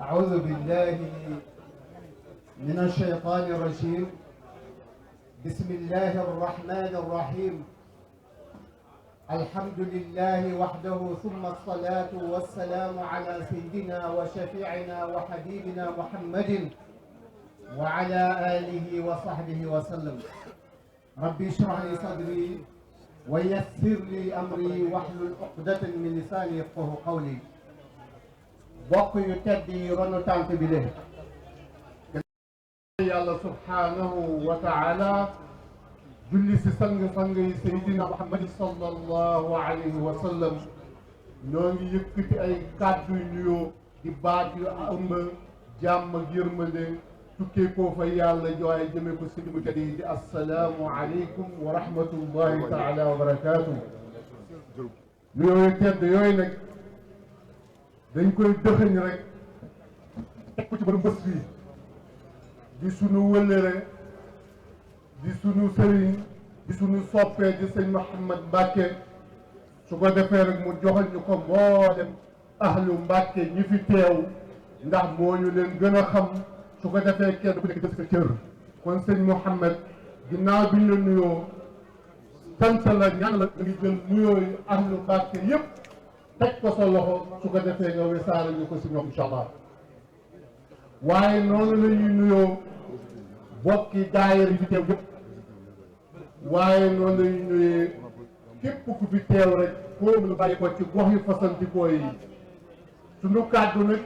أعوذ بالله من الشيطان الرجيم. بسم الله الرحمن الرحيم. الحمد لله وحده، ثم الصلاة والسلام على سيدنا وشفيعنا وحبيبنا محمد وعلى آله وصحبه وسلم. ربي اشرح لي صدري ويسر لي أمري واحلل عقدة من لساني يفقهوا قولي. bokk yu tedd yi ronu tànk bi de yàlla subhanahu wa taala julli si sang-sang yi Seydina Muhammad sallallahu alayhi wa sallam. ñoo ngi yëkkati ay kàddu nuyoo di baat yu ëmb jàmm ak yërmande tukkee koo fa yàlla jooy jëmee ko si mu tedd yi di assalaamu aleykum wa rahmatullahi taala wa barakaatu. nuyoo yu tedd yooyu nag dañ koy dëxëñ rek teg ko ci borom bés bi di sunu wëllëre di sunu sëriñ di sunu soppee di sëñ Mouhamad Mbacke. su ko defee rek mu joxal ñu ko mboolem ahlu Mbacke ñi fi teew ndax moo ñu leen gën a xam. su ko defee kenn ku nekk def sa cër. kon sëñ Mouhamad ginnaaw bi ñu la nuyoo sant la ñaan la ngi jël nuyoo yi ahlu Mbacke yépp teg ko sa loxo su ko defee nga wesaare ñu ko si ñoom incha allah. waaye noonu la ñuy nuyoo bokki daayira yi fi teew yëpp. waaye noonu la ñuy nuyee képp ku fi teew rek foo mën a bàyyi ko ci gox yu fasantikoo yi. sunu kàddu nag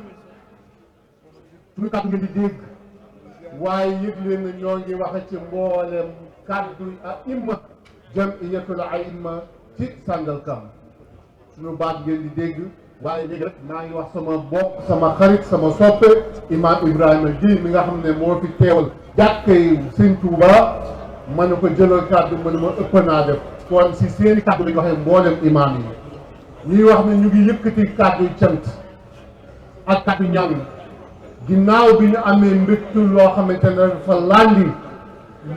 ngeen di dégg. waaye yëg leen na ñoo ngi waxe ci mboolem kàddu aimma jamiyatul aimma ci Sangalkam. suñu baat ngeen di dégg. waaye léegi rek maa ngi wax sama bokk sama xarit sama soppe Imam Ibrahima Guèye mi nga xam ne moo fi teewal jàkkay Sëñ Tuuba ma ne ko jëlal kàddu ma ne ma ëpp naa def. kon si seeni kàddu lañu waxee mboolem imam yi ñuy wax ne ñu ngi yëkkati kàddu cant ak kàddu ñaan ginnaaw bi ñu amee mbégte loo xamante ne dafa landi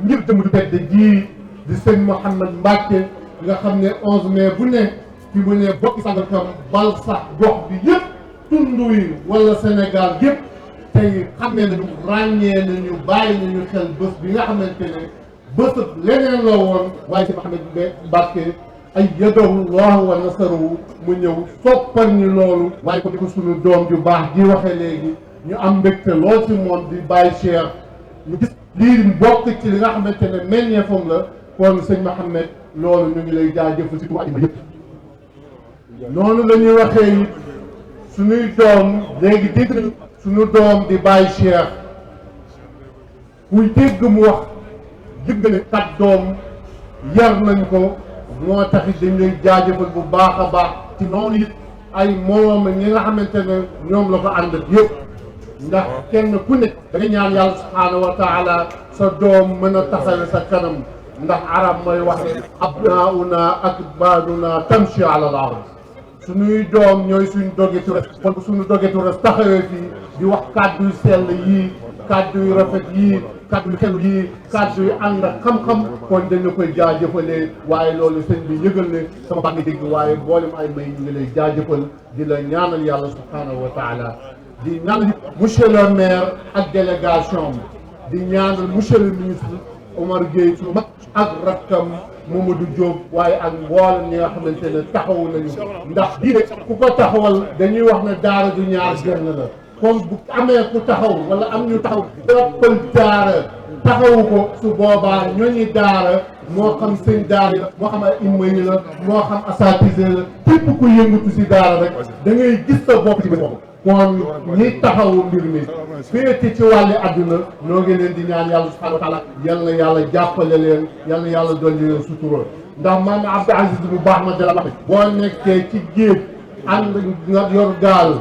ngir jëm du tedd ji di sëñ Mouhamad Mbacke nga xam ne 11 mai bu ne fi mu ne bokki Sangalkam bal sax gox bi yëpp tund yi wala Sénégal yëpp tey xam ne nañu ràññee nañu bàyyi nañu xel bés bi nga xamante ne bés leneen la woon waaye si Mouhamad Mbacke ay yadahu llahu wa nasaruhu mu ñëw soppal ñu loolu waaye ko di ko sunu doom ju baax ji waxee léegi ñu am mbégte lool si moom di bàyyi Cheikh ñu gis lii bokk ci li nga xamante ne meññeefam la. kon sëñ Mouhamad loolu ñu ngi lay jaajëfal si tuuti yëpp. noonu la ñuy waxee it suñuy doom léegi dégg nañu suñu doom di bàyyi Cheikh kuy dégg mu wax yëg nga ne kat doom yar nañ ko moo taxit dañ lay jaajëfal bu baax a baax ci noonu it ay moom ñi nga xamante ne ñoom la ko ànd ak yëpp. ndax kenn ku nekk da nga ñaan yàlla subhaanahu wa taala sa doom mën a taxawe sa kanam ndax arab mooy wax ne abnauna akbaaduna tamshi ala al ard suñuy doom ñooy suñ dogetu res kon suñu dogetu res taxawee fii di wax kàddu yu sell yii kàddu yu rafet yii kàddu yu xel yii kàddu yu ànd ak xam-xam kon dañu koy jaajëfalee waaye loolu sëñ bi yëgal ne sama baax nga dégg waaye mboolem ay may ñu ngi lay jaajëfal di la ñaanal yàlla subhaanahu wa taala di ñaanal monsieur le maire ak délégation di ñaanal monsieur le ministre Omar Gueye suñu mag ak rakkam Mamadou Diop waaye ak mboolem ñi nga xamante ne taxawu nañu ndax diine ku ko taxawal dañuy wax ne daara du ñaar genn la comme bu amee ku taxaw wala am ñu taxaw ëppal daara taxawu ko su boobaa ñooñu daara moo xam sëñ daara la moo xam ay imma yi la moo xam asatise la képp ku yëngatu si daara rek da ngay gis sa bopp ci bopp. kon ñi taxawu mbir mi féete ci wàllu àdduna noo ngi leen di ñaan yàlla subhanahu wa taala yal na yàlla jàppale leen yal na yàlla dolli leen sutura ndax maam Abdou Aziz bu baax ma dala wax boo nekkee ci géej ànd nga yor gaal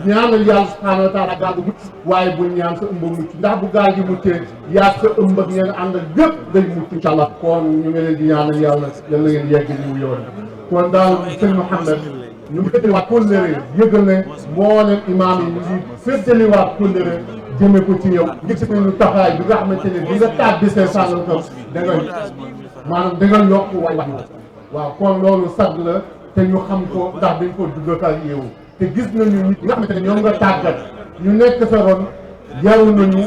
ñaanal yàlla subhanahu wa taala gaal gu mucc waaye bul ñaan sa ëmb mucc ndax bu gaal gi muccee yaa sa ëmb ak ngeen ànd ak yëpp day mucc incha allah kon ñu ngi leen di ñaanal yàlla yal na ngeen yegg niw yoon kon daal sëñ Mouhamed ñu ngi féddaliwaat kóllëre yëgal ne mboolem imaam yi ñu ngi féddaliwaat kóllëre jëme ko ci yow gis nañu taxawaay bi nga xamante ne bi nga tàbbisee Sangalkam da nga maanaam da nga yokk way wax waaw kon loolu sag la te ñu xam ko ndax dañ ko dugg ak yow te gis nañu nit ñi nga xamante ne ñoom nga tàggat ñu nekk sa ron yaru nañu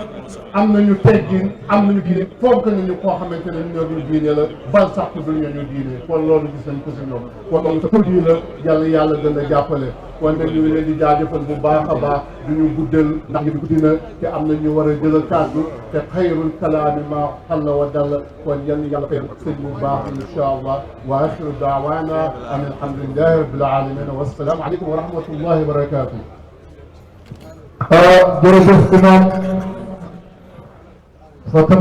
am nañu teggin am nañu diine fonk nañu koo xamante ne ñoo ñu diine la bal sax du ñu diine kon loolu gis nañ ko si ñoom kon loolu sa produit la yàlla gën a jàppale kon nag ñu ngi leen di jaajëfal bu baax a baax du ñu guddal ndax ñu guddi na te am na ñu war a jëlal kàddu te xayrul kalaami ma xalla wa dalla kon yàlla fay sëñ bu baax incha allah wa axiru daawaana an alhamdulilahi rabbil alamin wa salaamu aleykum wa rahmatullahi wa barakatuh. jërëjëf imam